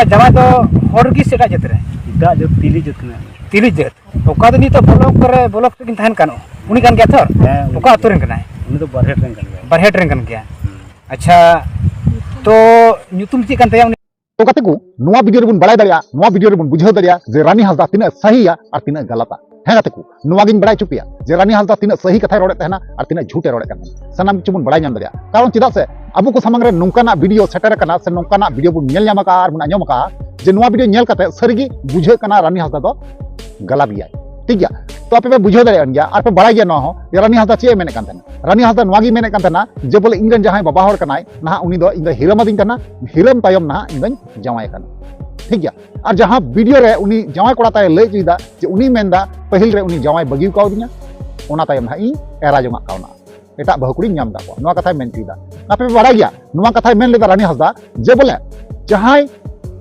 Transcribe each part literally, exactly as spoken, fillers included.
ᱡᱟᱶᱟᱭ ᱫᱚ ᱦᱚᱲ ᱜᱮ ᱥᱮ ᱮᱴᱟᱜ ᱡᱟᱹᱛ ᱨᱮ? ᱮᱴᱟᱜ ᱡᱟᱹᱛ, ᱛᱤᱞᱤ ᱡᱟᱹᱛ ᱠᱟᱱᱟᱭ᱾ ᱛᱤᱞᱤ ᱡᱟᱹᱛ᱾ ᱚᱠᱟ ᱫᱚ ᱱᱤᱛᱚᱜ ᱵᱞᱚᱠ ᱨᱮ, ᱵᱞᱚᱠ ᱨᱮᱠᱤᱱ ᱛᱟᱦᱮᱱ ᱠᱟᱱ, ᱩᱱᱤ ᱠᱟᱱ ᱜᱮᱭᱟ ᱛᱚ? ᱦᱮᱸ, ᱩᱱᱤ ᱚᱠᱟ ᱟᱹᱛᱩ ᱨᱮᱱ ᱠᱟᱱᱟᱭ? ᱩᱱᱤ ᱫᱚ ᱵᱟᱨᱦᱮᱴ ᱨᱮᱱ ᱠᱟᱱ ᱜᱮᱭᱟ᱾ ᱵᱟᱨᱦᱮᱴ ᱨᱮᱱ ᱠᱟᱱ ᱜᱮᱭᱟ᱾ ᱦᱩᱸ᱾ ᱟᱪᱪᱷᱟ, ᱛᱚ ᱧᱩᱛᱩᱢ ᱪᱮᱫ ᱠᱟᱱ ᱛᱟᱭᱟ ᱩᱱᱤ? ᱛᱚ ᱜᱟᱛᱮ ᱠᱚ, ᱱᱚᱣᱟ ᱵᱷᱤᱰᱤᱭᱳ ᱨᱮᱵᱚᱱ ᱵᱟᱲᱟᱭ ᱫᱟᱲᱮᱭᱟᱜᱼᱟ, ᱱᱚᱣᱟ ᱵᱷᱤᱰᱤᱭᱳ ᱨᱮᱵᱚᱱ ᱵᱩᱡᱷᱟᱹᱣ ᱫᱟᱲᱮᱭᱟᱜᱼᱟ ᱡᱮ ᱨᱟᱱᱤ ᱦᱟᱸᱥᱫᱟ ᱛᱤᱱᱟᱹᱜ ᱥᱟᱹᱦᱤᱭᱟ ᱟᱨ ᱛᱤᱱᱟᱹᱜ ᱜᱟᱞᱟᱛᱟ᱾ ᱦᱮᱸ ᱜᱟᱛᱮ ᱠᱚ, ᱱᱚᱣᱟ ᱜᱤᱧ ᱵᱟᱲᱟᱭ ᱦᱚᱪᱚ ᱯᱮᱭᱟ ᱡᱮ ᱨᱟᱱᱤ ᱦᱟᱸᱥᱫᱟ ᱛᱤᱱᱟᱹᱜ ᱥᱟᱹᱦᱤ ᱠᱟᱛᱷᱟᱭ ᱨᱚᱲᱮᱫ ᱛᱟᱦᱮᱱᱟ ᱟᱨ ᱛᱤᱱᱟᱹᱜ ᱡᱷᱩᱴᱮ ᱨᱚᱲᱮᱫ ᱠᱟᱱ ᱛᱟᱦᱮᱱᱟ᱾ ᱥᱟᱱᱟᱢ ᱠᱤᱪᱷᱩ ᱵᱚᱱ ᱵᱟᱲᱟᱭ ᱧᱟᱢ ᱫᱟᱲᱮᱭᱟᱜᱼᱟ᱾ ᱠᱟᱨᱚᱱ ᱪᱮᱫᱟᱜ ᱥᱮ ᱟᱵᱚ ᱠᱚ ᱥᱟᱢᱟᱝ ᱨᱮ ᱱᱚᱝᱠᱟᱱᱟᱜ ᱵᱷᱤᱰᱤᱭᱳ ᱥᱮᱴᱮᱨ ᱟᱠᱟᱱᱟ ᱥᱮ ᱱᱚᱝᱠᱟᱱᱟᱜ ᱵᱷᱤᱰᱤᱭᱳ ᱵᱚᱱ ᱧᱮᱞ ᱧᱟᱢ ᱟᱠᱟᱫᱼᱟ ᱟᱨ ᱵᱚᱱ ᱟᱸᱡᱚᱢ ᱟᱠᱟᱫᱼᱟ ᱡᱮ ᱱᱚᱣᱟ ᱵᱷᱤᱰᱤᱭᱳ ᱧᱮᱞ ᱠᱟᱛᱮ ᱥᱟᱹᱨᱤᱜᱮ ᱵᱩᱡᱷᱟᱹᱜ ᱠᱟᱱᱟ ᱨᱟᱱᱤ ᱦᱟᱸᱥᱫᱟ ᱫᱚ ᱜᱟᱞᱟᱛ ᱜᱮᱭᱟᱭ᱾ ᱴᱷᱤᱠ ᱜᱮᱭᱟ? ᱛᱚ ᱟᱯᱮ ᱯᱮ ᱵᱩᱡᱷᱟᱹᱣ ᱫᱟᱲᱮᱭᱟᱜ ᱠᱟᱱ ᱜᱮᱭᱟ ᱟᱨ ᱯᱮ ᱵᱟᱲᱟᱭ ᱜᱮᱭᱟ ᱱᱚᱣᱟ ᱦᱚᱸ ᱡᱮ ᱨᱟᱱᱤ ᱦᱟᱸᱥᱫᱟ ᱪᱮᱫ ᱮ ᱢᱮᱱᱮᱫ ᱠᱟᱱ ᱛᱟᱦᱮᱱᱟ᱾ ᱨᱟᱱᱤ ᱦᱟᱸᱥᱫᱟ ᱱᱚᱣᱟ ᱜᱮᱭ ᱢᱮᱱᱮᱫ ᱠᱟᱱ ᱛᱟᱦᱮᱱᱟ ᱡᱮ ᱵᱚᱞᱮ ᱤᱧ ᱨᱮᱱ ᱡᱟᱦᱟᱸᱭ ᱵᱟᱵᱟ ᱦᱚᱲ ᱠᱟᱱᱟᱭ, ᱱᱟᱦᱟᱜ ᱩᱱᱤ ᱫᱚ ᱤᱧ ᱫᱚ ᱦᱤᱨᱟᱹᱢ ᱟᱹᱫᱤᱧ ᱛᱟᱦᱮᱱᱟ, ᱦᱤᱨᱟᱹᱢ ᱛᱟᱭᱚᱢ ᱱᱟᱦᱟᱜ ᱤᱧ ᱫᱚᱧ ᱡᱟᱶᱟᱭ ᱠᱟᱱᱟ᱾ ᱴᱷᱤᱠ ᱜᱮᱭᱟ? ᱟᱨ ᱡᱟᱦᱟᱸ ᱵᱷᱤᱰᱤᱭᱳ ᱨᱮ ᱩᱱᱤ ᱡᱟᱶᱟᱭ ᱠᱚᱲᱟ ᱛᱟᱭ ᱞᱟᱹᱭ ᱦᱚᱪᱚᱭᱮᱫᱟ ᱡᱮ ᱩᱱᱤ ᱢᱮᱱᱫᱟ ᱯᱟᱹᱦᱤᱞ ᱨᱮ ᱩᱱᱤ ᱡᱟᱶᱟᱭ ᱵᱟᱹᱜᱤ ᱠᱟᱣᱫᱤᱧᱟ, ᱚᱱᱟ ᱛᱟᱭᱚᱢ ᱱᱟᱦᱟᱜ ᱤᱧ ᱮᱨᱟ ᱡᱚᱝᱟᱜ ᱠᱟᱱᱟ, ᱮᱴᱟᱜ ᱵᱟᱹᱦᱩ ᱠᱩᱲᱤᱧ ᱧᱟᱢ ᱠᱟᱫ ᱠᱚᱣᱟ, ᱱᱚᱣᱟ ᱠᱟᱛᱷᱟᱭ ᱢᱮᱱ ᱦᱚᱪᱚᱭᱮᱫᱟ᱾ ᱟᱯᱮ ᱯᱮ ᱵᱟᱲᱟᱭ ᱜᱮᱭᱟ ᱱᱚᱣᱟ ᱠᱟᱛᱷᱟᱭ ᱢᱮᱱ ᱞᱮᱫᱟ ᱨᱟᱱᱤ ᱦᱟᱸᱥᱫᱟ ᱡᱮ ᱵᱚᱞᱮ ᱡᱟᱦᱟᱸᱭ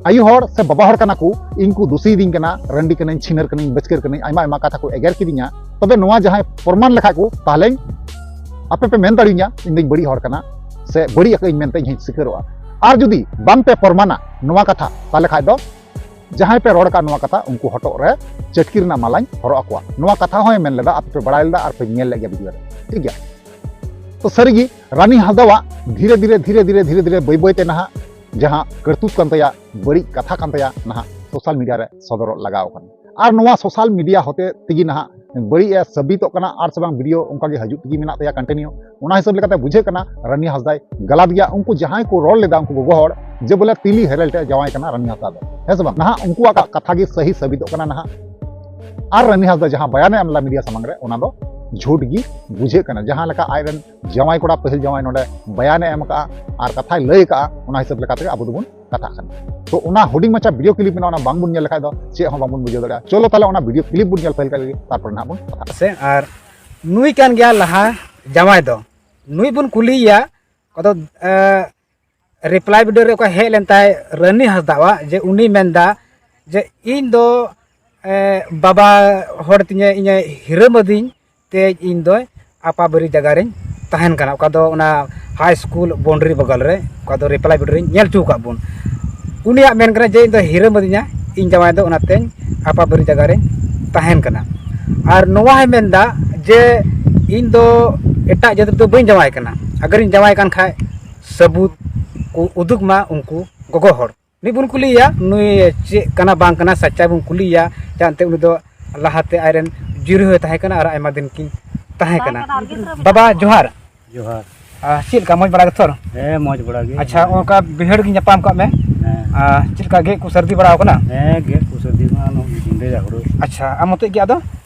ᱟᱭᱳ ᱦᱚᱲ ᱥᱮ ᱵᱟᱵᱟ ᱦᱚᱲ ᱠᱟᱱᱟ ᱠᱚ, ᱤᱧ ᱠᱚ ᱫᱩᱥᱤᱭᱤᱫᱤᱧ ᱠᱟᱱᱟ, ᱨᱟᱺᱰᱤ ᱠᱟᱹᱱᱟᱹᱧ, ᱪᱷᱤᱱᱟᱹᱨ ᱠᱟᱹᱱᱟᱹᱧ, ᱵᱟᱹᱪᱠᱟᱹᱨ ᱠᱟᱹᱱᱟᱹᱧ, ᱟᱭᱢᱟ ᱟᱭᱢᱟ ᱠᱟᱛᱷᱟ ᱠᱚ ᱮᱜᱮᱨ ᱠᱤᱫᱤᱧᱟ, ᱛᱚᱵᱮ ᱱᱚᱣᱟ ᱡᱟᱦᱟᱸᱭ ᱯᱨᱚᱢᱟᱱ ᱞᱮᱠᱷᱟᱡ ᱠᱚ, ᱛᱟᱦᱞᱮᱧ, ᱟᱯᱮ ᱯᱮ ᱢᱮᱱ ᱫᱟᱲᱮᱭᱟᱹᱧᱟ ᱤᱧ ᱫᱚᱧ ᱵᱟᱹᱲᱤᱡ ᱦᱚᱲ ᱠᱟᱱᱟ ᱥᱮ ᱵᱟᱹᱲᱤᱡ ᱟᱠᱟᱫ ᱤᱧ ᱢᱮᱱᱛᱮ ᱤᱧ ᱦᱚᱧ ᱥᱤᱠᱟᱹᱨᱚᱜᱼᱟ᱾ ᱟᱨ ᱡᱩᱫᱤ ᱵᱟᱝ ᱯᱮ ᱯᱨᱚᱢᱟᱱᱟ ᱱᱚᱣᱟ ᱠᱟᱛᱷᱟ, ᱛᱟᱦᱞᱮ ᱠᱷᱟᱡ ᱫᱚ ᱡᱟᱦᱟᱸᱭ ᱯᱮ ᱨᱚᱲ ᱠᱟᱜ ᱱᱚᱣᱟ ᱠᱟᱛᱷᱟ, ᱩᱱᱠᱩ ᱦᱚᱴᱚᱜ ᱨᱮ ᱪᱟᱹᱴᱠᱤ ᱨᱮᱱᱟᱜ ᱢᱟᱞᱟᱧ ᱦᱚᱨᱚᱜ ᱟᱠᱚᱣᱟ᱾ ᱱᱚᱣᱟ ᱠᱟᱛᱷᱟ ᱦᱚᱸᱭ ᱢᱮᱱ ᱞᱮᱫᱟ, ᱟᱯᱮ ᱯᱮ ᱵᱟᱲᱟᱭ ᱞᱮᱫᱟ ᱟᱨ ᱯᱮ ᱧᱮᱞ ᱞᱮᱫ ᱜᱮᱭᱟ ᱵᱷᱤᱰᱤᱭᱳ ᱨᱮ, ᱴᱷᱤᱠ ᱜᱮᱭᱟ? ᱛᱚ ᱥᱟᱹᱨᱤᱜᱮ ᱨᱟᱱᱤ ᱦᱟᱸᱥᱫᱟᱣᱟᱜ ᱫᱷᱤᱨᱮ ᱫᱷᱤᱨᱮ, ᱫᱷᱤᱨᱮ ᱫᱷᱤᱨᱮ, ᱫᱷᱤᱨᱮ ᱫᱷᱤᱨᱮ, ᱵᱟᱹᱭ ᱵᱟᱹᱭ ᱛᱮ ᱱᱟᱦᱟᱜ ᱡᱟᱦᱟᱸ ᱠᱟᱹᱨᱛᱩᱛ ᱠᱟᱱ ᱛᱟᱭᱟ, ᱵᱟᱹᱲᱤᱡ ᱠᱟᱛᱷᱟ ᱠᱟᱱ ᱛᱟᱭᱟ, ᱱᱟᱦᱟᱜ ᱥᱳᱥᱟᱞ ᱢᱤᱰᱤᱭᱟ ᱨᱮ ᱥᱚᱫᱚᱨᱚᱜ ᱞᱟᱜᱟᱣ ᱠᱟᱱᱟ᱾ ᱟᱨ ᱱᱚᱣᱟ ᱥᱳᱥᱟᱞ ᱢᱤᱰᱤᱭᱟ ᱦᱚᱛᱮ ᱛᱮᱜᱮ ᱱᱟᱦᱟᱜ ᱵᱟᱹᱲᱤᱡ ᱮ ᱥᱟᱹᱵᱤᱛᱚᱜ ᱠᱟᱱᱟ, ᱟᱨ ᱥᱮ ᱵᱟᱝ ᱵᱷᱤᱰᱤᱭᱳ ᱚᱱᱠᱟ ᱜᱮ ᱦᱤᱡᱩᱜ ᱛᱮᱜᱮ ᱢᱮᱱᱟᱜ ᱛᱟᱭᱟ ᱠᱚᱱᱴᱤᱱᱤᱭᱩ᱾ ᱚᱱᱟ ᱦᱤᱥᱟᱹᱵ ᱞᱮᱠᱟᱛᱮ ᱵᱩᱡᱷᱟᱹᱜ ᱠᱟᱱᱟ ᱨᱟᱱᱤ ᱦᱟᱸᱥᱫᱟᱭ ᱜᱟᱞᱟᱛ ᱜᱮᱭᱟ᱾ ᱩᱱᱠᱩ ᱡᱟᱦᱟᱸᱭ ᱠᱚ ᱨᱚᱲ ᱞᱮᱫᱟ, ᱩᱱᱠᱩ ᱜᱚᱜᱚ ᱦᱚᱲ, ᱡᱮ ᱵᱚᱞᱮ ᱛᱤᱞᱤ ᱦᱮᱨᱮᱞ ᱴᱷᱮᱱ ᱡᱟᱶᱟᱭ ᱠᱟᱱᱟ ᱨᱟᱱᱤ ᱦᱟᱸᱥᱫᱟ ᱫᱚ, ᱦᱮᱸ ᱥᱮ ᱵᱟᱝ? ᱱᱟᱦᱟᱜ ᱩᱱᱠᱩᱣᱟᱜ ᱠᱟ-, ᱠᱟᱛᱷᱟ ᱜᱮ ᱥᱟᱹᱦᱤ ᱥᱟᱹᱵᱤᱛᱚᱜ ᱠᱟᱱᱟ ᱱᱟᱦᱟᱜ᱾ ᱟᱨ ᱨᱟᱱᱤ ᱦᱟᱸᱥᱫᱟ ᱡᱟᱦᱟᱸ ᱵᱟᱭᱟᱱᱮ ᱮᱢ ᱞᱮᱫᱟ ᱢᱤᱰᱤᱭᱟ ᱥᱟᱢᱟᱝ ᱨᱮ, ᱚᱱᱟ ᱫᱚ ᱡᱷᱩᱴ ᱜᱮ ᱵᱩᱡᱷᱟᱹᱜ ᱠᱟᱱᱟ᱾ ᱡᱟᱦᱟᱸ ᱞᱮᱠᱟ ᱟᱡ ᱨᱮᱱ ᱡᱟᱶᱟᱭ ᱠᱚᱲᱟ, ᱯᱟᱹᱦᱤᱞ ᱡᱟᱶᱟᱭ, ᱱᱚᱰᱮ ᱵᱟᱭᱟᱱᱮ ᱮᱢ ᱠᱟᱜᱼᱟ ᱟᱨ ᱠᱟᱛᱷᱟᱭ ᱞᱟᱹᱭ ᱠᱟᱜᱼᱟ, ᱚᱱᱟ ᱦᱤᱥᱟᱹᱵ ᱞᱮᱠᱟ ᱛᱮᱜᱮ ᱟᱵᱚ ᱫᱚᱵᱚᱱ ᱠᱟᱛᱷᱟᱜ ᱠᱟᱱᱟ᱾ ᱛᱚ ᱚᱱᱟ ᱦᱩᱰᱤᱧ ᱢᱟᱪᱷᱟ ᱵᱷᱤᱰᱤᱭᱳ ᱠᱞᱤᱯ ᱢᱮᱱᱟᱜᱼᱟ, ᱚᱱᱟ ᱵᱟᱝᱵᱚᱱ ᱧᱮᱞ ᱞᱮᱠᱷᱟᱡ ᱫᱚ ᱪᱮᱫ ᱦᱚᱸ ᱵᱟᱝᱵᱚᱱ ᱵᱩᱡᱷᱟᱹᱣ ᱫᱟᱲᱮᱭᱟᱜᱼᱟ᱾ ᱪᱚᱞᱚ ᱛᱟᱦᱞᱮ ᱚᱱᱟ ᱵᱷᱤᱰᱤᱭᱳ ᱠᱞᱤᱯ ᱵᱚᱱ ᱧᱮᱞ ᱯᱟᱹᱦᱤᱞ ᱠᱟᱜ ᱞᱮᱜᱮ, ᱛᱟᱨᱯᱚᱨᱮ ᱱᱟᱦᱟᱜ ᱵᱚᱱ ᱠᱟᱛᱷᱟᱜᱼᱟ᱾ ᱥᱮ ᱟᱨ ᱱᱩᱭ ᱠᱟᱱ ᱜᱮᱭᱟ ᱞᱟᱦᱟ ᱡᱟᱶᱟᱭ ᱫᱚ, ᱱᱩᱭ ᱵᱚᱱ ᱠᱩᱞᱤᱭᱮᱭᱟ᱾ ᱚᱠᱟ ᱫᱚ, ᱮ, ᱨᱤᱯᱞᱟᱭ ᱵᱷᱤᱰᱤᱭᱳ ᱨᱮ ᱚᱠᱟ ᱦᱮᱡ ᱞᱮᱱ ᱛᱟᱭ ᱨᱟᱹᱱᱤ ᱦᱟᱸᱥᱫᱟᱣᱟᱜ, ᱡᱮ ᱩᱱᱤ ᱢᱮᱱᱫᱟ ᱡᱮ ᱤᱧ ᱫᱚ, ᱮ, ᱵᱟᱵᱟ ᱦᱚᱲ ᱛᱤᱧᱮ ᱤᱧᱮ ᱦᱤᱨᱟᱹᱢ ᱟᱹᱫᱤᱧ ᱛᱮ ᱤᱧ ᱫᱚ ᱟᱯᱟᱵᱟᱹᱨᱤ ᱡᱟᱭᱜᱟ ᱨᱮᱧ ᱛᱟᱦᱮᱱ ᱠᱟᱱᱟ, ᱚᱠᱟ ᱫᱚ ᱚᱱᱟ ᱦᱟᱭ ᱥᱠᱩᱞ ᱵᱟᱣᱩᱱᱰᱟᱨᱤ ᱵᱚᱜᱚᱞ ᱨᱮ, ᱚᱠᱟ ᱫᱚ ᱨᱤᱯᱞᱟᱭ ᱵᱷᱤᱰᱤᱭᱳ ᱨᱮᱧ ᱧᱮᱞ ᱦᱚᱪᱚ ᱟᱠᱟᱫ ᱵᱚᱱ᱾ ᱩᱱᱤᱭᱟᱜ ᱢᱮᱱ ᱠᱟᱱᱟ ᱡᱮ ᱤᱧ ᱫᱚ ᱦᱤᱨᱟᱹᱢ ᱟᱹᱫᱤᱧᱟ, ᱤᱧ ᱡᱟᱶᱟᱭ ᱫᱚ, ᱚᱱᱟᱛᱮᱧ ᱟᱯᱟᱵᱟᱹᱨᱤ ᱡᱟᱭᱜᱟ ᱨᱮᱧ ᱛᱟᱦᱮᱱ ᱠᱟᱱᱟ᱾ ᱟᱨ ᱱᱚᱣᱟ ᱦᱚᱸᱭ ᱢᱮᱱᱫᱟ ᱡᱮ ᱤᱧ ᱫᱚ ᱮᱴᱟᱜ ᱡᱟᱹᱛ ᱨᱮᱫᱚ ᱵᱟᱹᱧ ᱡᱟᱶᱟᱭ ᱠᱟᱱᱟ, ᱟᱜᱟᱨᱤᱧ ᱡᱟᱶᱟᱭ ᱠᱟᱱ ᱠᱷᱟᱡ ᱥᱟᱹᱵᱩᱛ ᱠᱚ ᱩᱫᱩᱜᱽ ᱢᱟ ᱩᱱᱠᱩ ᱜᱚᱜᱚ ᱦᱚᱲ᱾ ᱱᱩᱭ ᱵᱚᱱ ᱠᱩᱞᱤᱭᱮᱭᱟ, ᱱᱩᱭ ᱪᱮᱫ ᱠᱟᱱᱟ ᱵᱟᱝ ᱠᱟᱱᱟ, ᱥᱟᱪᱪᱟᱭ ᱵᱚᱱ ᱠᱩᱞᱤᱭᱮᱭᱟ, ᱪᱮᱫᱟᱜ ᱮᱱᱛᱮ ᱩᱱᱤ ᱫᱚ ᱞᱟᱦᱟᱛᱮ ᱟᱡᱨᱮᱱ ᱡᱩᱨᱤ ᱦᱚᱸᱭ ᱛᱟᱦᱮᱸ ᱠᱟᱱᱟ ᱟᱨ ᱟᱭᱢᱟ ᱫᱤᱱ ᱠᱤᱱ ᱛᱟᱦᱮᱸ ᱠᱟᱱᱟ᱾ ᱵᱟᱵᱟ ᱡᱚᱦᱟᱨ᱾ ᱡᱚᱦᱟᱨ᱾ ᱟᱨ ᱪᱮᱫ ᱞᱮᱠᱟ, ᱢᱚᱡᱽ ᱵᱟᱲᱟ ᱜᱮᱛᱚ? ᱦᱮᱸ, ᱢᱚᱡᱽ ᱵᱟᱲᱟ ᱜᱮ᱾ ᱟᱪᱪᱷᱟ, ᱚᱱᱠᱟ ᱵᱟᱹᱭᱦᱟᱹᱲ ᱜᱮ ᱧᱟᱯᱟᱢ ᱠᱟᱜ ᱢᱮ᱾ ᱦᱮᱸ᱾ ᱟᱨ ᱪᱮᱫ ᱞᱮᱠᱟ, ᱜᱮᱫ ᱠᱚ ᱥᱟᱹᱨᱫᱤ ᱵᱟᱲᱟᱣ ᱠᱟᱱᱟ? ᱦᱮᱸ, ᱜᱮᱫ ᱠᱚ ᱥᱟᱹᱨᱫᱤ ᱢᱟ ᱱᱚᱜᱼᱚᱭ ᱧᱤᱫᱟᱹᱭᱟ ᱦᱩᱲᱩ᱾ ᱟᱪᱪᱷᱟ, ᱟᱢ ᱢᱚᱛᱚᱡ ᱜᱮ ᱟᱫᱚ?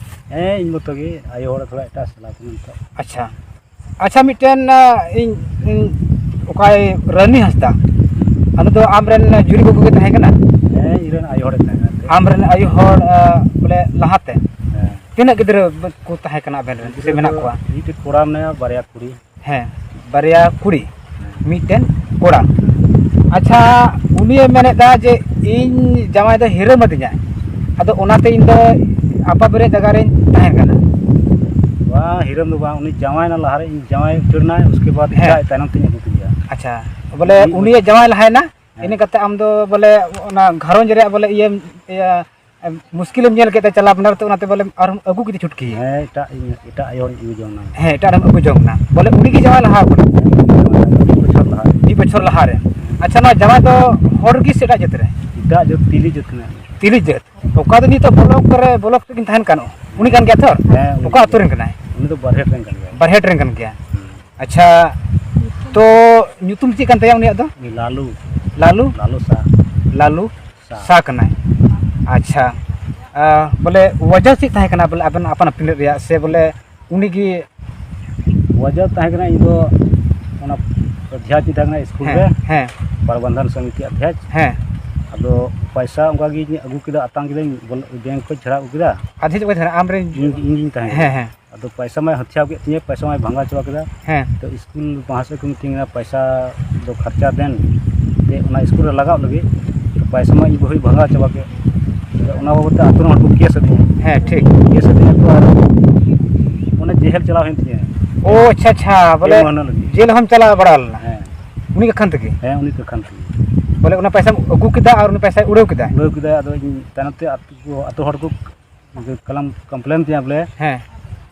ᱦᱮᱸ, ᱤᱧ ᱢᱚᱛᱚ ᱜᱮ, ᱟᱭᱳ ᱦᱚᱲ ᱛᱷᱚᱲᱟ ᱮᱴᱟᱜ ᱥᱮᱫ ᱪᱟᱞᱟᱣ ᱠᱟᱱᱟ ᱱᱤᱛᱚᱜ᱾ ᱟᱪᱪᱷᱟ᱾ ᱟᱪᱪᱷᱟ, ᱢᱤᱫᱴᱮᱱ, ᱟ, ᱤᱧ, ᱤᱧ ᱚᱠᱚᱭ ᱨᱟᱹᱱᱤ ᱦᱟᱸᱥᱫᱟ, ᱩᱱᱤ ᱫᱚ ᱟᱢᱨᱮᱱ ᱡᱩᱨᱤ ᱜᱚᱜᱚ ᱜᱮ ᱛᱟᱦᱮᱸ ᱠᱟᱱᱟ? ᱦᱮᱸ, ᱤᱧ ᱨᱮᱱ ᱟᱭᱳ ᱦᱚᱲᱮ ᱛᱟᱦᱮᱸ ᱠᱟᱱᱟ ᱮᱱᱛᱮ᱾ ᱟᱢᱨᱮᱱ ᱟᱭᱳ ᱦᱚᱲ, ᱟ, ᱵᱚᱞᱮ ᱞᱟᱦᱟᱛᱮ ᱦᱮᱸ᱾ ᱛᱤᱱᱟᱹᱜ ᱜᱤᱫᱽᱨᱟᱹ ᱠᱚ ᱛᱟᱦᱮᱸ ᱠᱟᱱᱟ ᱟᱵᱮᱱ ᱨᱮᱱ ᱥᱮ ᱜᱤᱫᱽᱨᱟᱹ ᱢᱮᱱᱟᱜ ᱫᱚ ᱠᱚᱣᱟ? ᱢᱤᱫᱴᱮᱡ ᱠᱚᱲᱟ ᱢᱮᱱᱟᱭᱟ, ᱵᱟᱨᱭᱟ ᱠᱩᱲᱤ᱾ ᱦᱮᱸ, ᱵᱟᱨᱭᱟ ᱠᱩᱲᱤ, ᱢᱤᱫᱴᱮᱱ ᱠᱚᱲᱟ᱾ ᱟᱪᱪᱷᱟ, ᱩᱱᱤᱭᱮ ᱢᱮᱱᱮᱫᱟ ᱡᱮ ᱤᱧ ᱡᱟᱶᱟᱭ ᱫᱚ ᱦᱤᱨᱟᱹᱢ ᱟᱹᱫᱤᱧᱟ, ᱟᱫᱚ ᱚᱱᱟᱛᱮ ᱤᱧ ᱫᱚ ᱟᱯᱟᱵᱟᱹᱨᱭᱟᱹ ᱡᱟᱭᱜᱟ ᱨᱮᱧ ᱛᱟᱦᱮᱸ ᱠᱟᱱᱟ᱾ ᱵᱟᱝ, ᱦᱤᱨᱟᱹᱢ ᱫᱚ ᱵᱟᱝ, ᱩᱱᱤ ᱡᱟᱶᱟᱭ ᱮᱱᱟ ᱞᱟᱦᱟᱨᱮ, ᱤᱧ ᱡᱟᱶᱟᱭ ᱩᱛᱟᱹᱨ ᱮᱱᱟᱭ, ᱩᱥᱠᱮ ᱵᱟᱫ ᱦᱮᱸ᱾ ᱮᱴᱟᱜ ᱛᱟᱭᱱᱚᱢ ᱛᱤᱧ ᱟᱹᱜᱩ ᱠᱮᱫᱮᱭᱟ᱾ ᱟᱪᱪᱷᱟ, ᱵᱚᱞᱮ ᱢᱤᱫ ᱩᱱᱤᱭᱮ ᱵᱚᱪᱷᱚᱨ᱾ ᱡᱟᱶᱟᱭ ᱞᱟᱦᱟᱭᱮᱱᱟ, ᱦᱮᱸ᱾ ᱤᱱᱟᱹ ᱠᱟᱛᱮ ᱟᱢ ᱫᱚ ᱵᱚᱞᱮ ᱚᱱᱟ ᱜᱷᱟᱨᱚᱸᱡᱽ ᱨᱮᱭᱟᱜ ᱵᱚᱞᱮ ᱤᱭᱟᱹ, ᱤᱭᱟᱹ ᱢᱩᱥᱠᱤᱞᱮᱢ ᱧᱮᱞ ᱠᱮᱫ ᱛᱮ ᱪᱟᱞᱟᱣ ᱵᱮᱱᱟ, ᱛᱚ ᱚᱱᱟᱛᱮ ᱵᱚᱞᱮ ᱟᱨᱦᱚᱸ ᱟᱹᱜᱩ ᱠᱮᱫᱮ ᱪᱷᱩᱴᱠᱤ᱾ ᱦᱮᱸ, ᱮᱴᱟᱜ ᱤᱧ, ᱮᱴᱟᱜ ᱟᱭᱳ ᱦᱚᱲᱤᱧ ᱟᱹᱜᱩ ᱡᱚᱝ ᱮᱱᱟ᱾ ᱦᱮᱸ, ᱮᱴᱟᱜ ᱨᱮᱢ ᱟᱹᱜᱩ ᱡᱚᱝ ᱮᱱᱟ᱾ ᱵᱚᱞᱮ ᱩᱱᱤ ᱜᱮ ᱡᱟᱶᱟᱭ ᱞᱟᱦᱟ ᱟᱠᱟᱱᱟ᱾ ᱢᱤᱫ ᱵᱚᱪᱷᱚᱨ ᱞᱟᱦᱟ᱾ ᱢᱤᱫ ᱵᱚᱪᱷᱚᱨ ᱞᱟᱦᱟ ᱨᱮ᱾ ᱟᱪᱪᱷᱟ, ᱱᱚᱣᱟ ᱡᱟᱶᱟᱭ ᱫᱚ ᱦᱚᱲ ᱜᱮ ᱥᱮ ᱮᱴᱟᱜ ᱡᱟᱹᱛ ᱨᱮ? ᱮᱴᱟᱜ ᱡᱟᱹᱛ, ᱛᱤᱞᱤ ᱡᱟᱹᱛ ᱠᱟᱱᱟᱭ᱾ ᱛᱤᱞᱤ ᱡᱟᱹᱛ? ᱚᱠᱟ ᱫᱚ ᱱᱤᱛᱚᱜ ᱵᱞᱚᱠ ᱨᱮ, ᱵᱞᱚᱠ ᱨᱮᱠᱤᱱ ᱛᱟᱦᱮᱱ ᱠᱟᱱ, ᱩᱱᱤ ᱠᱟᱱ ᱜᱮᱭᱟ ᱛᱚ? ᱦᱮᱸ, ᱩᱱᱤ ᱚᱠᱟ ᱜᱮ᱾ ᱟᱹᱛᱩ ᱨᱮᱱ ᱠᱟᱱᱟᱭ? ᱩᱱᱤ ᱫᱚ ᱵᱟᱨᱦᱮᱴ ᱨᱮᱱ ᱠᱟᱱ ᱜᱮᱭᱟ᱾ ᱵᱟᱨᱦᱮᱴ ᱨᱮᱱ ᱠᱟᱱ ᱜᱮᱭᱟ᱾ ᱦᱩᱸ᱾ ᱟᱪᱪᱷᱟ, ᱛᱚ ᱧᱩᱛᱩᱢ ᱪᱮᱫ ᱠᱟᱱ ᱛᱟᱭᱟ ᱩᱱᱤᱭᱟᱜ ᱫᱚ? ᱩᱱᱤ ᱞᱟᱞᱩ᱾ ᱞᱟᱞᱩ? ᱞᱟᱞᱩ ᱥᱟ᱾ ᱞᱟᱞᱩ ᱥᱟ᱾ ᱥᱟ ᱠᱟᱱᱟᱭ᱾ ᱟᱪᱪᱷᱟ, ᱟ, ᱵᱚᱞᱮ ᱣᱟᱡᱟ ᱪᱮᱫ ᱛᱟᱦᱮᱸ ᱠᱟᱱᱟ ᱵᱚᱞᱮ ᱟᱵᱮᱱ ᱟᱯᱟᱱ ᱟᱹᱯᱤᱱ ᱨᱮᱭᱟᱜ, ᱥᱮ ᱵᱚᱞᱮ ᱩᱱᱤ ᱜᱮ? ᱣᱟᱡᱟ ᱛᱟᱦᱮᱸ ᱠᱟᱱᱟ, ᱤᱧ ᱫᱚ ᱚᱱᱟ ᱚᱫᱷᱭᱟᱪ ᱤᱧ ᱛᱟᱦᱮᱸ ᱠᱟᱱᱟ ᱥᱠᱩᱞ ᱦᱮᱸ, ᱨᱮ, ᱦᱮᱸ᱾ ᱯᱨᱚᱵᱚᱱᱫᱷᱚᱱ ᱥᱚᱢᱤᱛᱤ ᱚᱫᱷᱭᱟᱪ᱾ ᱦᱮᱸ᱾ ᱟᱫᱚ ᱯᱚᱭᱥᱟ ᱚᱱᱠᱟ ᱜᱤᱧ ᱟᱹᱜᱩ ᱠᱮᱫᱟ, ᱟᱛᱟᱝ ᱠᱤᱫᱟᱹᱧ, ᱵᱚᱞ-, ᱵᱮᱝᱠ ᱠᱷᱚᱱ ᱡᱷᱟᱲᱟᱣ ᱟᱹᱜᱩ ᱠᱮᱫᱟ᱾ ᱟᱫᱷᱮ ᱪᱮᱫ ᱠᱚ ᱛᱟᱦᱮᱱᱟ ᱟᱢ ᱨᱮᱱ? ᱤᱧ, ᱤᱧ ᱜᱤᱧ ᱛᱟᱦᱮᱸ ᱦᱮᱸ, ᱠᱟᱱᱟ᱾ ᱦᱮᱸ᱾ ᱟᱫᱚ ᱯᱚᱭᱥᱟ ᱢᱟᱭ ᱦᱟᱛᱭᱟᱣ ᱠᱮᱫ ᱛᱤᱧᱟᱹ, ᱯᱚᱭᱥᱟ ᱢᱟᱭ ᱵᱷᱟᱸᱜᱟᱣ ᱪᱟᱵᱟ ᱠᱮᱫᱟ᱾ ᱦᱮᱸ᱾ ᱛᱚ ᱥᱠᱩᱞ ᱢᱟᱦᱟᱥᱚᱭ ᱠᱚ ᱢᱤᱛᱟᱹᱧ ᱠᱟᱱᱟ, "ᱯᱚᱭᱥᱟ ᱫᱚ ᱠᱷᱚᱨᱪᱟ ᱫᱮᱱ, ᱛᱮ ᱚᱱᱟ ᱥᱠᱩᱞ ᱨᱮ ᱞᱟᱜᱟᱣ ᱞᱟᱹᱜᱤᱫ᱾" ᱛᱚ ᱯᱚᱭᱥᱟ ᱢᱟ ᱤᱧ ᱵᱟᱹᱦᱩᱭ ᱵᱷᱟᱸᱜᱟᱣ ᱪᱟᱵᱟ ᱠᱮᱫ᱾ ᱛᱚ ᱚᱱᱟ ᱵᱟᱵᱚᱫ ᱛᱮ ᱟᱛᱳ ᱨᱮᱱ ᱦᱚᱲ ᱠᱚ ᱠᱮᱥ ᱟᱹᱫᱤᱧᱟ᱾ ᱦᱮᱸ, ᱴᱷᱤᱠ᱾ ᱠᱮᱥ ᱟᱹᱫᱤᱧᱟ ᱠᱚ ᱟᱨ ᱚᱱᱮ ᱡᱮᱦᱮᱞ ᱪᱟᱞᱟᱣ ᱦᱩᱭᱮᱱ ᱛᱤᱧᱟᱹ᱾ ᱳ, ᱟᱪᱪᱷᱟ, ᱟᱪᱪᱷᱟ, ᱯᱮ ᱵᱚᱞᱮ ᱢᱟᱹᱦᱱᱟᱹ ᱞᱟᱹᱜᱤᱫ᱾ ᱡᱮᱞ ᱦᱚᱸᱢ ᱪᱟᱞᱟᱣ ᱵᱟᱲᱟ ᱞᱮᱱᱟ? ᱦᱮᱸ᱾ ᱩᱱᱤ ᱠᱟᱠᱷᱟᱱ ᱛᱮᱜᱮ? ᱦᱮᱸ, ᱩᱱᱤ ᱠᱟᱠᱷᱟᱱ ᱛᱮᱜᱮ᱾ ᱵᱚᱞᱮ ᱚᱱᱟ ᱯᱚᱭᱥᱟᱢ ᱟᱹᱜᱩ ᱠᱮᱫᱟ ᱟᱨ ᱩᱱᱤ ᱯᱚᱭᱥᱟᱭ ᱩᱲᱟᱹᱣ ᱠᱮᱫᱟ᱾ ᱩᱲᱟᱹᱣ ᱠᱮᱫᱟ᱾ ᱟᱫᱚ ᱤᱧ ᱛᱟᱭᱱᱚᱢ ᱛᱮ ᱟᱹᱛᱩ ᱠᱚ, ᱟᱹᱛᱩ ᱦᱚᱲ ᱠᱚ ᱠᱟᱞᱟᱢ ᱠᱚᱢᱯᱞᱮᱱ ᱛᱤᱧᱟ ᱵᱚᱞᱮ, ᱦᱮᱸ᱾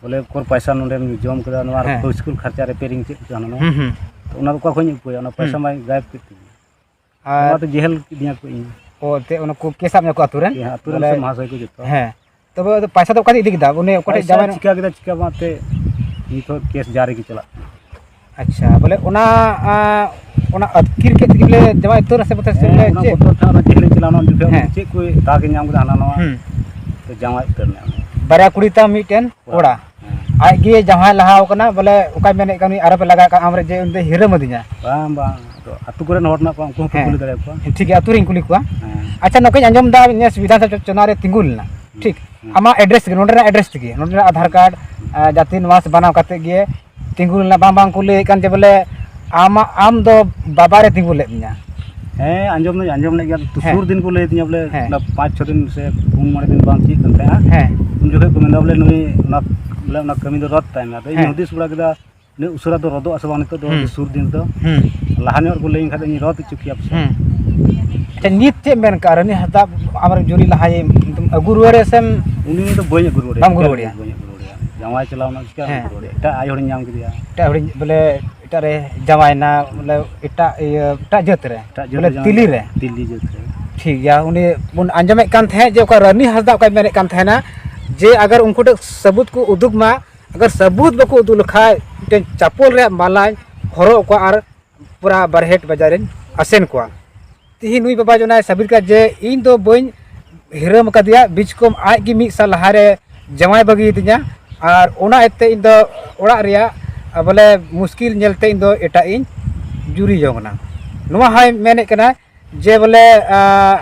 ᱵᱚᱞᱮ ᱩᱠᱩᱨ ᱯᱚᱭᱥᱟ ᱱᱚᱰᱮᱢ ᱡᱚᱢ ᱠᱮᱫᱟ, ᱱᱚᱣᱟ ᱦᱮᱸ᱾ ᱥᱠᱩᱞ ᱠᱷᱚᱨᱪᱟ ᱨᱤᱯᱮᱭᱟᱨᱤᱝ ᱪᱮᱫ ᱠᱚᱪᱚ ᱦᱟᱱᱟ ᱱᱚᱣᱟ᱾ ᱦᱩᱸ, ᱦᱩᱸ᱾ ᱛᱚ ᱚᱱᱟ ᱫᱚ ᱚᱠᱟ ᱠᱷᱚᱱ ᱤᱧ ᱩᱯᱟᱹᱭᱟ? ᱚᱱᱟ ᱯᱚᱭᱥᱟ ᱦᱩᱸ᱾ ᱢᱟᱭ ᱜᱟᱭᱮᱵ ᱠᱮᱫ ᱛᱤᱧᱟ᱾ ᱟᱨ ᱚᱱᱟᱛᱮ ᱡᱮᱦᱮᱞ ᱠᱤᱫᱤᱧᱟ ᱠᱚ ᱤᱧ᱾ ᱚ, ᱛᱮ ᱚᱱᱟ ᱠᱚ ᱠᱮᱥ ᱟᱫ ᱢᱮᱭᱟ ᱠᱚ ᱟᱹᱛᱩ ᱨᱮᱱ? ᱦᱮᱸ, ᱟᱹᱛᱩ ᱨᱮᱱ ᱵᱚᱞᱮ ᱥᱮ ᱢᱟᱦᱟᱥᱚᱭ ᱠᱚ ᱡᱚᱛᱚ᱾ ᱦᱮᱸ᱾ ᱛᱚᱵᱮ ᱟᱫᱚ ᱯᱚᱭᱥᱟ ᱫᱚ ᱚᱠᱟ ᱛᱮ ᱤᱫᱤ ᱠᱮᱫᱟ? ᱩᱱᱤ ᱚᱠᱚᱭ ᱴᱷᱮᱡ ᱯᱚᱭᱥᱟ ᱡᱟᱶᱟᱭ ᱪᱤᱠᱟ ᱠᱮᱫᱟ, ᱪᱤᱠᱟ ᱵᱟᱝ ᱛᱮ ᱱᱤᱛ ᱦᱚᱸ ᱠᱮᱥ ᱡᱟᱹᱨᱤ ᱜᱮ ᱪᱟᱞᱟᱜ ᱠᱟᱱᱟ᱾ ᱟᱪᱪᱷᱟ, ᱵᱚᱞᱮ ᱚᱱᱟ, ᱟᱸ, ᱚᱱᱟ ᱟᱹᱛᱠᱤᱨ ᱠᱮᱫ ᱛᱮᱜᱮ ᱵᱚᱞᱮ ᱡᱟᱶᱟᱭ ᱩᱛᱟᱹᱨ ᱱᱟ ᱥᱮ ᱵᱚᱞᱮ ᱦᱮᱸ, ᱪᱮᱫ? ᱚᱱᱟ ᱵᱚᱛᱚᱨ ᱛᱮ ᱚᱱᱟ ᱡᱮᱦᱮᱞ ᱤᱧ ᱪᱟᱞᱟᱣ ᱮᱱᱟ, ᱩᱱ ᱡᱚᱠᱷᱮᱡ ᱦᱮᱸ᱾ ᱪᱮᱫ ᱠᱚ ᱫᱟᱜᱽ ᱮ ᱧᱟᱢ ᱠᱮᱫᱟ ᱦᱟᱱᱟ ᱱᱟᱣᱟ᱾ ᱦᱩᱸ᱾ ᱛᱚ ᱡᱟᱶᱟᱭ ᱩᱛᱟᱹᱨ ᱮᱱᱟ᱾ ᱵᱟᱨᱭᱟ ᱠᱩᱲᱤ ᱛᱟᱢ ᱢᱤᱫᱴᱮᱱ ᱠᱚᱲᱟ᱾ ᱠᱚᱲᱟ᱾ ᱦᱮᱸ᱾ ᱟᱡ ᱜᱮ ᱡᱟᱶᱟᱭ ᱞᱟᱦᱟᱣ ᱠᱟᱱᱟ, ᱵᱚᱞᱮ ᱚᱠᱟᱭ ᱢᱮᱱᱮᱫ ᱠᱟᱱ ᱩᱱᱤ ᱟᱨᱚ ᱯᱮ ᱞᱟᱜᱟ ᱠᱟᱜ ᱟᱢ ᱨᱮ ᱡᱮ ᱩᱱᱤ ᱫᱚᱭ ᱦᱤᱨᱟᱹᱢ ᱟᱹᱫᱤᱧᱟ᱾ ᱵᱟᱝ, ᱵᱟᱝ, ᱟᱫᱚ ᱟᱹᱛᱩ ᱠᱚᱨᱮᱱ ᱦᱚᱲ ᱢᱮᱱᱟᱜ ᱠᱚᱣᱟ, ᱩᱱᱠᱩ ᱦᱚᱸᱠᱚ ᱦᱮᱸ᱾ ᱠᱩᱞᱤ ᱫᱟᱲᱮᱭᱟᱠᱚᱣᱟ᱾ ᱴᱷᱤᱠ ᱜᱮᱭᱟ, ᱟᱹᱛᱩ ᱨᱮᱧ ᱠᱩᱞᱤ ᱠᱚᱣᱟ᱾ ᱦᱮᱸ᱾ ᱟᱪᱪᱷᱟ, ᱱᱚᱝᱠᱟᱧ ᱟᱸᱡᱚᱢ ᱮᱫᱟ ᱱᱮᱥ ᱵᱤᱫᱷᱟᱱ ᱥᱚᱵᱷᱟ ᱪᱩᱱᱟᱣ ᱨᱮ ᱛᱤᱸᱜᱩ ᱞᱮᱱᱟ᱾ ᱦᱩᱸ, ᱴᱷᱤᱠ᱾ ᱦᱩᱸ᱾ ᱟᱢᱟᱜ ᱮᱰᱨᱮᱥ ᱜᱮ, ᱱᱚᱰᱮᱱᱟᱜ ᱮᱰᱨᱮᱥ ᱛᱮᱜᱮ, ᱱᱚᱰᱮᱱᱟᱜ ᱟᱫᱷᱟᱨ ᱠᱟᱨᱰ, ᱟᱨ ᱡᱟᱹᱛᱤ ᱱᱤᱵᱟᱥ ᱵᱮᱱᱟᱣ ᱠᱟᱛᱮ ᱜᱮ ᱛᱤᱸᱜᱩ ᱞᱮᱱᱟ᱾ ᱵᱟᱝ, ᱵᱟᱝ ᱠᱚ ᱞᱟᱹᱭᱮᱫ ᱠᱟᱱ ᱡᱮ ᱵᱚᱞᱮ ᱟᱢᱟᱜ, ᱟᱢ ᱫᱚ ᱵᱟᱵᱟ ᱨᱮ ᱛᱤᱸᱜᱩ ᱞᱮᱫ ᱢᱮᱭᱟ᱾ ᱦᱮᱸ, ᱟᱸᱡᱚᱢ ᱫᱚᱧ ᱟᱸᱡᱚᱢ ᱞᱮᱫ ᱜᱮᱭᱟ᱾ ᱛᱚ ᱦᱮᱸ᱾ ᱥᱩᱨ ᱫᱤᱱ ᱠᱚ ᱞᱟᱹᱭ ᱟᱹᱫᱤᱧᱟ ᱵᱚᱞᱮ, ᱦᱮᱸ᱾ ᱚᱱᱟ ᱯᱟᱸᱪ ᱪᱷᱚ ᱫᱤᱱ ᱥᱮ ᱯᱩᱱ ᱢᱚᱬᱮ ᱫᱤᱱ ᱵᱟᱝ ᱪᱮᱫ ᱠᱟᱱ ᱛᱟᱦᱮᱸᱜᱼᱟ᱾ ᱦᱮᱸ᱾ ᱩᱱ ᱡᱚᱠᱷᱚᱡ ᱠᱚ ᱢᱮᱱᱫᱟ ᱵᱚᱞᱮ ᱱᱩᱭ ᱚᱱᱟ, ᱵᱚᱞᱮ ᱚᱱᱟ ᱠᱟᱹᱢᱤ ᱫᱚ ᱨᱚᱫ ᱛᱟᱭ ᱢᱮ᱾ ᱟᱫᱚ ᱤᱧ ᱦᱮᱸ᱾ ᱦᱩᱫᱤᱥ ᱵᱟᱲᱟ ᱠᱮᱫᱟ, ᱩᱱᱟᱹᱜ ᱩᱥᱟᱹᱨᱟ ᱫᱚ ᱨᱚᱫᱚᱜ ᱟᱥᱮ ᱵᱟᱝ ᱱᱤᱛᱚᱜ ᱫᱚ, ᱦᱩᱸ᱾ ᱟᱹᱰᱤ ᱥᱩᱨ ᱫᱤᱱ ᱫᱚ᱾ ᱦᱩᱸ᱾ ᱞᱟᱦᱟ ᱧᱚᱜ ᱨᱮᱠᱚ ᱞᱟᱹᱭᱟᱹᱧ ᱠᱷᱟᱡ ᱫᱚ ᱤᱧ ᱨᱚᱫ ᱦᱚᱪᱚ ᱠᱮᱭᱟ ᱯᱟᱥᱮᱡ᱾ ᱦᱩᱸ᱾ ᱟᱪᱪᱷᱟ, ᱱᱤᱛ ᱪᱮᱫ ᱮᱢ ᱢᱮᱱ ᱠᱟᱜᱼᱟ? ᱨᱟᱹᱱᱤ ᱦᱟᱸᱥᱫᱟ ᱟᱢᱨᱮᱱ ᱡᱩᱨᱤ ᱞᱟᱦᱟᱭᱮᱢ ᱟᱹᱜᱩ ᱨᱩᱣᱟᱹᱲᱮ ᱥᱮᱢ? ᱩᱱᱤ ᱫᱚ ᱵᱟᱹᱧ ᱟᱹᱜᱩ ᱨᱩᱣᱟᱹᱲᱮᱭᱟ᱾ ᱵᱟᱢ ᱟᱹᱜᱩ ᱨᱩᱣᱟᱹᱲᱮᱭᱟ? ᱵᱟᱹᱧ ᱟᱹᱜᱩ ᱨᱩᱣᱟᱹᱲᱮᱭᱟ᱾ ᱡᱟᱶᱟᱭ ᱪᱟᱞᱟᱣ ᱮᱱᱟ, ᱪᱤᱠᱟ ᱦᱮᱸ᱾ ᱟᱹᱜᱩ ᱨᱩᱣᱟᱹᱲᱮᱭᱟ? ᱮᱴᱟᱜ ᱟᱭ ᱦᱚᱲᱤᱧ ᱧᱟᱢ ᱠᱮᱫᱮᱭᱟ᱾ ᱮᱴᱟᱜ ᱦᱚᱲᱤᱧ, ᱵᱚᱞᱮ ᱮᱴᱟᱜ ᱨᱮ ᱡᱟᱶᱟᱭᱮᱱᱟ, ᱵᱚᱞᱮ ᱮᱴᱟᱜ ᱤᱭᱟᱹ, ᱮᱴᱟᱜ ᱡᱟᱹᱛ ᱨᱮ, ᱮᱴᱟᱜ ᱡᱟᱹᱛ ᱵᱚᱞᱮ ᱨᱮ ᱡᱟᱶᱟᱭ ᱛᱤᱞᱤ ᱮᱱᱟ᱾ ᱨᱮ᱾ ᱛᱤᱞᱤ ᱡᱟᱹᱛ ᱨᱮ᱾ ᱴᱷᱤᱠ ᱜᱮᱭᱟ, ᱩᱱᱤ ᱵᱚᱱ ᱟᱸᱡᱚᱢᱮᱫ ᱠᱟᱱ ᱛᱟᱦᱮᱸᱫ ᱡᱮ ᱚᱠᱟ ᱨᱟᱹᱱᱤ ᱦᱟᱸᱥᱫᱟ ᱚᱠᱟᱭ ᱢᱮᱱᱮᱫ ᱠᱟᱱ ᱛᱟᱦᱮᱱᱟ ᱡᱮ ᱟᱜᱟᱨ ᱩᱱᱠᱩ ᱴᱷᱮᱱ ᱥᱟᱹᱵᱩᱛ ᱠᱚ ᱩᱫᱩᱜᱽ ᱢᱟ, ᱟᱜᱟᱨ ᱥᱟᱹᱵᱩᱛ ᱵᱟᱠᱚ ᱩᱫᱩᱜ ᱞᱮᱠᱷᱟᱡ ᱢᱤᱫᱴᱮᱱ ᱪᱟᱯᱚᱞ ᱨᱮᱭᱟᱜ ᱢᱟᱞᱟᱧ ᱦᱚᱨᱚᱜ ᱟᱠᱚᱣᱟ ᱟᱨ ᱯᱩᱨᱟ ᱵᱟᱨᱦᱮᱴ ᱵᱟᱡᱟᱨᱤᱧ ᱟᱥᱮᱱ ᱠᱚᱣᱟ᱾ ᱛᱤᱦᱤᱧ ᱱᱩᱭ ᱵᱟᱵᱟᱭ ᱡᱚᱱᱟᱭ ᱥᱟᱹᱵᱤᱛ ᱠᱟᱫᱟ ᱡᱮ ᱤᱧ ᱫᱚ ᱵᱟᱹᱧ ᱦᱤᱨᱟᱹᱢ ᱟᱠᱟᱫᱮᱭᱟ, ᱵᱤᱪᱠᱚᱢ ᱟᱡ ᱜᱮ ᱢᱤᱫ ᱥᱟᱞ ᱞᱟᱦᱟᱨᱮ ᱡᱟᱶᱟᱭ ᱵᱟᱹᱜᱤᱭᱟᱫᱤᱧᱟ, ᱟᱨ ᱚᱱᱟ ᱤᱭᱟᱹᱛᱮ ᱤᱧ ᱫᱚ ᱚᱲᱟᱜ ᱨᱮᱭᱟᱜ, ᱟ, ᱵᱚᱞᱮ ᱢᱩᱥᱠᱤᱞ ᱧᱮᱞᱛᱮ ᱤᱧ ᱫᱚ ᱮᱴᱟᱜ ᱤᱧ ᱡᱩᱨᱤ ᱡᱚᱝ ᱠᱟᱱᱟ᱾ ᱱᱚᱣᱟ ᱦᱚᱸᱭ ᱢᱮᱱᱮᱫ ᱠᱟᱱᱟ ᱡᱮ ᱵᱚᱞᱮ, ᱟ,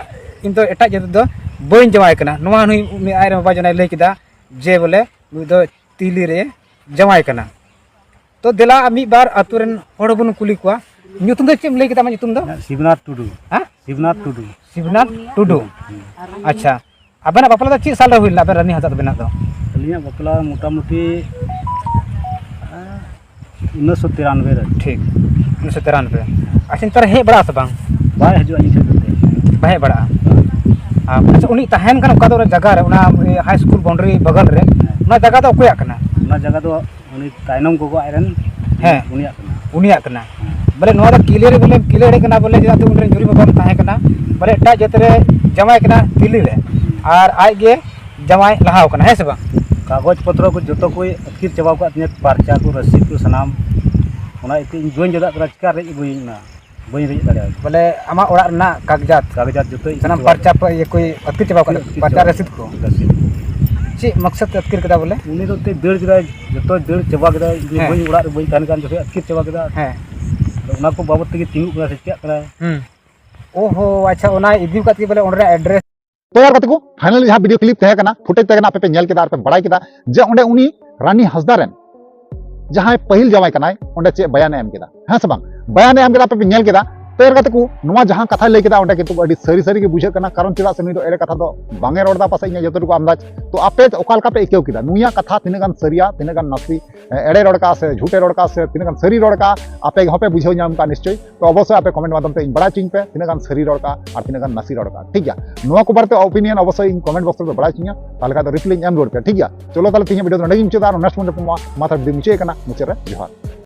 ᱤᱧ ᱫᱚ ᱮᱴᱟᱜ ᱡᱟᱹᱛ ᱫᱚ ᱵᱟᱹᱧ ᱡᱟᱶᱟᱭ ᱠᱟᱱᱟ᱾ ᱱᱚᱣᱟ ᱦᱚᱸ ᱱᱩᱭ, ᱩᱱᱤ ᱟᱡ ᱨᱮᱱ ᱵᱟᱵᱟ ᱡᱚᱱᱟᱭ ᱞᱟᱹᱭ ᱠᱮᱫᱟ ᱡᱮ ᱵᱚᱞᱮ ᱱᱩᱭ ᱫᱚ ᱛᱤᱞᱤ ᱨᱮ ᱡᱟᱶᱟᱭ ᱠᱟᱱᱟ᱾ ᱛᱚ ᱫᱮᱞᱟ ᱢᱤᱫ ᱵᱟᱨ ᱟᱛᱳ ᱨᱮᱱ ᱦᱚᱲ ᱵᱚᱱ ᱠᱩᱞᱤ ᱠᱚᱣᱟ᱾ ᱧᱩᱛᱩᱢ ᱫᱚ ᱪᱮᱫ ᱮᱢ ᱞᱟᱹᱭ ᱠᱮᱫᱟ ᱟᱢᱟᱜ ᱧᱩᱛᱩᱢ ᱫᱚ? ᱥᱤᱵᱱᱟᱛᱷ ᱴᱩᱰᱩ᱾ ᱦᱮᱸ? ᱥᱤᱵᱱᱟᱛᱷ ᱴᱩᱰᱩ᱾ ᱥᱤᱵᱱᱟᱛᱷ ᱴᱩᱰᱩ᱾ ᱦᱩᱸ᱾ ᱟᱪᱪᱷᱟ, ᱟᱵᱮᱱᱟᱜ ᱵᱟᱯᱞᱟ ᱫᱚ ᱪᱮᱫ ᱥᱟᱞ ᱨᱮ ᱦᱩᱭ ᱞᱮᱱᱟ ᱟᱵᱮᱱ ᱨᱟᱱᱤ ᱦᱟᱸᱥᱫᱟ ᱛᱟᱵᱮᱱᱟᱜ ᱫᱚ? ᱟᱹᱞᱤᱧᱟᱜ ᱵᱟᱯᱞᱟ ᱢᱚᱴᱟᱢᱩᱴᱤ, ᱟᱸ, ᱩᱱᱤᱥᱥᱚ ᱛᱤᱨᱟᱱᱵᱮ ᱨᱮ᱾ ᱴᱷᱤᱠ, ᱩᱱᱤᱥᱥᱚ ᱛᱤᱨᱟᱱᱵᱮ᱾ ᱟᱪᱪᱷᱟ, ᱱᱮᱛᱟᱨ ᱦᱮᱡ ᱵᱟᱲᱟᱜ ᱟᱥᱮ ᱵᱟᱝ? ᱵᱟᱭ ᱦᱤᱡᱩᱜᱼᱟ ᱤᱧ ᱴᱷᱮᱱ ᱫᱚ᱾ ᱵᱟᱭ ᱦᱮᱡ ᱵᱟᱲᱟᱜᱼᱟ᱾ ᱟᱪᱪᱷᱟ, ᱩᱱᱤ ᱛᱟᱦᱮᱱ ᱠᱟᱱᱟ ᱚᱠᱟ ᱫᱚ ᱡᱟᱭᱜᱟ ᱨᱮ, ᱚᱱᱟ ᱦᱟᱭ ᱥᱠᱩᱞ ᱵᱟᱣᱩᱱᱰᱟᱨᱤ ᱵᱟᱜᱟᱞ ᱨᱮ, ᱚᱱᱟ ᱡᱟᱭᱜᱟ ᱫᱚ ᱚᱠᱚᱭᱟᱜ ᱠᱟᱱᱟ? ᱚᱱᱟ ᱡᱟᱭᱜᱟ ᱫᱚ ᱩᱱᱤ ᱛᱟᱭᱱᱚᱢ ᱜᱚᱜᱚ ᱟᱡ ᱨᱮᱱ, ᱦᱮᱸ᱾ ᱩᱱᱤᱭᱟᱜ ᱠᱟᱱᱟ᱾ ᱩᱱᱤᱭᱟᱜ ᱠᱟᱱᱟ᱾ ᱦᱮᱸ᱾ ᱵᱚᱞᱮ ᱱᱚᱣᱟ ᱫᱚ ᱠᱤᱞᱟᱹ ᱨᱮ ᱵᱚᱞᱮ ᱠᱤᱞᱟᱹ ᱮᱲᱮ ᱠᱟᱱᱟ ᱵᱚᱞᱮ, ᱪᱮᱫᱟᱜ ᱥᱮ ᱩᱱᱤ ᱨᱮᱱ ᱡᱩᱨᱤ ᱵᱟᱵᱟ ᱛᱟᱦᱮᱸ ᱠᱟᱱᱟ, ᱵᱚᱞᱮ ᱮᱴᱟᱜ ᱡᱟᱹᱛ ᱨᱮ ᱡᱟᱶᱟᱭ ᱠᱟᱱᱟ ᱛᱤᱞᱤ ᱨᱮ, ᱟᱨ ᱟᱡ ᱜᱮ ᱡᱟᱶᱟᱭ ᱞᱟᱦᱟᱣ ᱠᱟᱱᱟ, ᱦᱮᱸ ᱥᱮ ᱵᱟᱝ? ᱠᱟᱜᱚᱡᱽ ᱯᱚᱛᱨᱚ ᱠᱚ ᱡᱚᱛᱚ ᱠᱚ ᱟᱹᱛᱠᱤᱨ ᱪᱟᱵᱟ ᱟᱠᱟᱫ ᱛᱤᱧᱟᱹ, ᱯᱟᱨᱪᱟ ᱠᱚ, ᱨᱚᱥᱤᱫ ᱠᱚ ᱥᱟᱱᱟᱢ᱾ ᱚᱱᱟ ᱤᱭᱟᱹᱛᱮ ᱤᱧ ᱵᱟᱹᱧ ᱪᱟᱞᱟᱜ ᱠᱟᱱᱟ, ᱪᱤᱠᱟ ᱨᱮᱡ ᱟᱹᱜᱩᱭᱟᱹᱧ ᱚᱱᱟ? ᱵᱟᱹᱧ ᱨᱮᱡ ᱫᱟᱲᱮᱭᱟᱜᱼᱟ᱾ ᱵᱚᱞᱮ ᱟᱢᱟᱜ ᱚᱲᱟᱜ ᱨᱮᱱᱟᱜ ᱠᱟᱜᱡᱟᱛ, ᱠᱟᱜᱡᱟᱛ ᱡᱚᱛᱚ ᱤᱫᱤ ᱥᱟᱱᱟᱢ ᱪᱟᱵᱟ ᱯᱟᱨᱪᱟ ᱠᱮᱫᱟ᱾ ᱯ-, ᱤᱭᱟᱹ ᱠᱚᱭ ᱟᱹᱛᱠᱤᱨ ᱪᱟᱵᱟ ᱠᱟᱫᱟ, ᱟᱹᱛᱠᱤᱨ ᱯᱟᱨᱪᱟ ᱪᱟᱵᱟ ᱨᱚᱥᱤᱫ ᱠᱚ᱾ ᱠᱮᱫᱟ᱾ ᱨᱚᱥᱤᱫ ᱠᱚ᱾ ᱪᱮᱫ ᱢᱚᱠᱥᱚᱫ ᱛᱮ ᱟᱹᱛᱠᱤᱨ ᱠᱮᱫᱟ ᱵᱚᱞᱮ? ᱩᱱᱤ ᱫᱚ ᱮᱱᱛᱮᱫ ᱫᱟᱹᱲ ᱠᱮᱫᱟᱭ, ᱡᱚᱛᱚᱭ ᱫᱟᱹᱲ ᱪᱟᱵᱟ ᱠᱮᱫᱟ, ᱤᱧ ᱫᱚ ᱦᱮᱸ᱾ ᱵᱟᱹᱧ, ᱚᱲᱟᱜ ᱨᱮ ᱵᱟᱹᱧ ᱛᱟᱦᱮᱱ ᱠᱟᱱ ᱡᱚᱠᱷᱚᱱ ᱟᱹᱛᱠᱤᱨ ᱪᱟᱵᱟ ᱠᱮᱫᱟ᱾ ᱦᱮᱸ᱾ ᱟᱫᱚ ᱚᱱᱟ ᱠᱚ ᱵᱟᱵᱚᱫ ᱛᱮᱜᱮ ᱛᱤᱸᱜᱩᱜ ᱠᱟᱱᱟ ᱥᱮ ᱪᱤᱠᱟᱹᱜ ᱠᱟᱱᱟ? ᱦᱩᱸ᱾ ᱳᱦᱳ, ᱟᱪᱪᱷᱟ, ᱚᱱᱟ ᱤᱫᱤ ᱠᱟᱛᱮ ᱵᱚᱞᱮ ᱚᱸᱰᱮ ᱟᱰᱨᱮᱥ ᱛᱚ ᱭᱟᱨ ᱜᱟᱛᱮ ᱠᱚ, finally ᱡᱟᱦᱟᱸ video clip ᱛᱟᱦᱮᱸ ᱠᱟᱱᱟ, footage ᱛᱟᱦᱮᱸ ᱠᱟᱱᱟ, ᱟᱯᱮ ᱯᱮ ᱧᱮᱞ ᱠᱮᱫᱟ ᱟᱨ ᱯᱮ ᱵᱟᱲᱟᱭ ᱠᱮᱫᱟ ᱡᱮ ᱚᱸᱰᱮ ᱩᱱᱤ ᱨᱟᱱᱤ ᱦᱟᱸᱥᱫᱟ ᱨᱮᱱ ᱡᱟᱦᱟᱸᱭ ᱯᱟᱹᱦᱤᱞ ᱡᱟᱶᱟᱭ ᱠᱟᱱᱟᱭ, ᱚᱸᱰᱮ ᱪᱮᱫ ᱵᱟᱭᱟᱱᱮ ᱮᱢ ᱠᱮᱫᱟ, ᱦᱮᱸ ᱥᱮ ᱵᱟᱝ? ᱵᱟᱭᱟᱱᱮ ᱮᱢ ᱠᱮᱫᱟ, ᱟᱯᱮ ᱯᱮ ᱧᱮᱞ ᱠᱮᱫᱟ᱾ ᱛᱚ ᱭᱟᱨ ᱜᱟᱛᱮ ᱠᱚ, ᱱᱚᱣᱟ ᱡᱟᱦᱟᱸ ᱠᱟᱛᱷᱟᱭ ᱞᱟᱹᱭ ᱠᱮᱫᱟ, ᱚᱸᱰᱮ ᱠᱤᱱᱛᱩ ᱟᱹᱰᱤ ᱥᱟᱹᱨᱤ ᱥᱟᱹᱨᱤ ᱜᱮ ᱵᱩᱡᱷᱟᱹᱜ ᱠᱟᱱᱟ, ᱠᱟᱨᱚᱱ ᱪᱮᱫᱟᱜ ᱥᱮ ᱱᱩᱭ ᱫᱚ ᱮᱲᱮ ᱠᱟᱛᱷᱟ ᱫᱚ ᱵᱟᱝ ᱮ ᱨᱚᱲ ᱮᱫᱟ, ᱯᱟᱥᱮᱡ ᱤᱧᱟᱹᱜ ᱡᱚᱛᱚᱴᱩᱠᱩ ᱟᱱᱫᱟᱡᱽ᱾ ᱛᱚ ᱟᱯᱮ ᱚᱠᱟ ᱞᱮᱠᱟ ᱯᱮ ᱟᱹᱭᱠᱟᱹᱣ ᱠᱮᱫᱟ? ᱱᱩᱭᱟᱜ ᱠᱟᱛᱷᱟ ᱛᱤᱱᱟᱹᱜ ᱜᱟᱱ ᱥᱟᱹᱨᱤᱭᱟ, ᱛᱤᱱᱟᱹᱜ ᱜᱟᱱ ᱱᱟᱥᱮ ᱮᱲᱮ ᱨᱚᱲ ᱠᱟᱜᱼᱟ ᱥᱮ ᱡᱷᱩᱴᱮ ᱨᱚᱲ ᱠᱟᱜᱼᱟ ᱥᱮ ᱛᱤᱱᱟᱹᱜ ᱜᱟᱱ ᱥᱟᱹᱨᱤ ᱨᱚᱲ ᱠᱟᱜᱼᱟ, ᱟᱯᱮ ᱦᱚᱸᱯᱮ ᱵᱩᱡᱷᱟᱹᱣ ᱧᱟᱢ ᱠᱟᱜᱼᱟ ᱱᱤᱥᱪᱚᱭ᱾ ᱛᱚ ᱚᱵᱚᱥᱥᱳᱭ ᱟᱯᱮ comment ᱢᱟᱫᱽᱫᱷᱚᱢ ᱛᱮ ᱤᱧ ᱵᱟᱲᱟᱭ ᱦᱚᱪᱚᱧ ᱯᱮ, ᱛᱤᱱᱟᱹᱜ ᱜᱟᱱ ᱥᱟᱹᱨᱤ ᱨᱚᱲ ᱠᱟᱜᱼᱟ ᱟᱨ ᱛᱤᱱᱟᱹᱜ ᱜᱟᱱ ᱱᱟᱥᱮ ᱨᱚᱲ ᱠᱟᱜᱼᱟ, ᱴᱷᱤᱠ ᱜᱮᱭᱟ? ᱱᱚᱣᱟ ᱠᱚ ᱵᱟᱨᱮᱛᱮ opinion ᱚᱵᱚᱥᱥᱳᱭ ᱤᱧ comment box ᱨᱮᱯᱮ ᱵᱟᱲᱟᱭ ᱦᱚᱪᱚᱧᱟ, ᱛᱟᱦᱚᱞᱮ ᱠᱷᱟᱱ ᱫᱚ reply ᱤᱧ ᱮᱢ ᱨᱩᱣᱟᱹᱲ ᱯᱮᱭᱟ, ᱴᱷᱤᱠ ᱜᱮᱭᱟ? ᱪᱚᱞᱚ ᱛᱟᱦᱚᱞᱮ ᱛᱮᱦᱮᱧᱟᱜ video ᱫᱚ ᱱᱚᱸᱰᱮ ᱜᱤᱧ ᱢᱩᱪᱟᱹᱫᱟ ᱟᱨ next ᱢᱚᱱᱰᱮ ᱯᱮ ᱢᱟ ᱛᱷᱟᱨ video ᱢᱩᱪᱟᱹᱫ ᱠᱟᱱᱟ, ᱢᱩᱪᱟᱹᱫ ᱨᱮ ᱡᱚᱦᱟᱨ᱾